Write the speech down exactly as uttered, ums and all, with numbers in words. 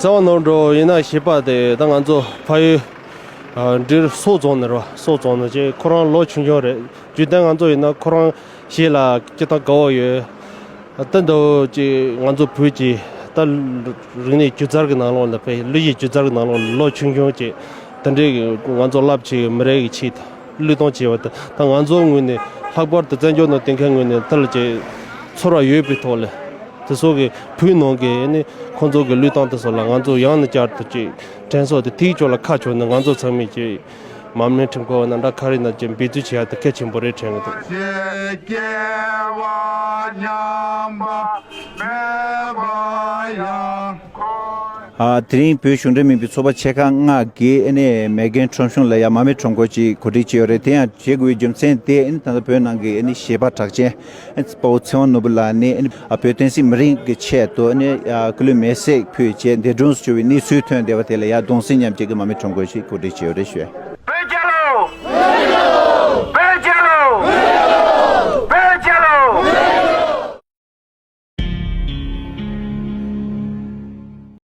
ད་བ་ནོར་འགྲོ་ཡིན་ན་ཞེས་པ་དེ་ད་ང་ཚོ་ཕ་ཡུལ་ཨ་འདྲིར་སོག་རྫོང་ནས་རེད་བ། སོག་རྫོང་ནས་ཅེ་ཁོ་རང་ལོ་ཆུང་ཆུང་རེད། རྒྱུ་ད་ང་ཚོ་ཡིན་ན་ཁོ་རང་ཞེས་ལ་སྐྱེ་སྟངས་དགའ་བོ་ཡོད། ད་འདྲ་བོ་ཅེ་ང་ཚོ་བོད་ཀྱི་ད་རིག་གནས་སྒྱུ་རྩལ་གྱི་ནང་ལོགས་ལ་ཕེ་གླུ་གཞས་སྒྱུ་རྩལ་གྱི་ནང་ལོགས་ལ་ལོ་ཆུང་ཆུང་ཅེ་དེ་འདྲའི་ང་ཚོ་རླབས་ཆེ་མི་རིགས་ཀྱི་ཆེད་དུ། བློས་གཏོང་བྱས་པ་དང་། ད་ང་ཚོའི་ངོས་ནས་ལྷག་པར་དུ་བཙན་བྱོལ་ནང་བསྡད་མཁན་ངོས་ནས་ཐད་ལ་ཅིག་ཚོར་བ་ཡོད་པའི་ཐོག་ལ་དེ་ཚོ་གི་བོད་ནང་གི་ཨ་ནི་ཁོང་ཚོ་གི་བློས་གཏོང་དེ་ཚོ་ལ་ང་ཚོ་ཡང་ནས་བསྐྱར་དུ་ཅིག་དྲན་གསོ་དེ་དེའི་ཕྱོགས་ལ་ཁ་ཕྱོགས་ནས་ང་ཚོ་ཚང་མས་ཅིག་མ་དངུལ་ཁྲིམས་ཁང་ནང་འདྲ་ག་རེ་ན་ཅིག་འབད་རྩོལ་བྱེད་ཡ་དེ་གལ་ཆེན་པོ་རེད་དྲན་གི་འདུག་ཨ། དེ་རིང་བོད་གཞུང་འབྲེལ་མིན་པའི་ཚོགས་པ་ཆེ་ཁག་ལྔ་གིས་ཨ་ནི་མེག་གྷན་ཁྲོམ་གཞུང་ལ་ཡ་མ་དངུལ་ཁྲོམ་སྐོར་ཅིག་གོ་སྒྲིག་བྱས་ཡོད་རེད། དེ་ཡང་བྱེད་དགོས་པའི་རྒྱུ་མཚན་དེ་ཨ་ནི་ད་ལྟ་བོད་ནང་གི་ཨ་ནི་གཞས་པ་གྲགས་ཅན་ཨ་ནི་དཔའ་བོ་ཚེ་དབང་ནོར་བུ་ལགས་ནས་ཨ་ནི་བོད་བསྟན་སྲིད་མི་རིགས་ཀྱི་ཆེད་དུ་ཨ་ནི་སྐུ་ལུས་མེར་སྲེག་ཕུལ་བྱས་འདས་གྲོངས་སུ་གྱུར་བའི་གནས་ཚུལ་ཐོན་བསྡད་པ་དེ་ལ་ཡ་གདུང་སེམས་མཉམ་སྐྱེད་ཀྱི་མ་དངུལ་ཁྲོམ་སྐོར་ཞིག་གོ་སྒྲིག་བྱས་ཡོད་རེད་ཞུ།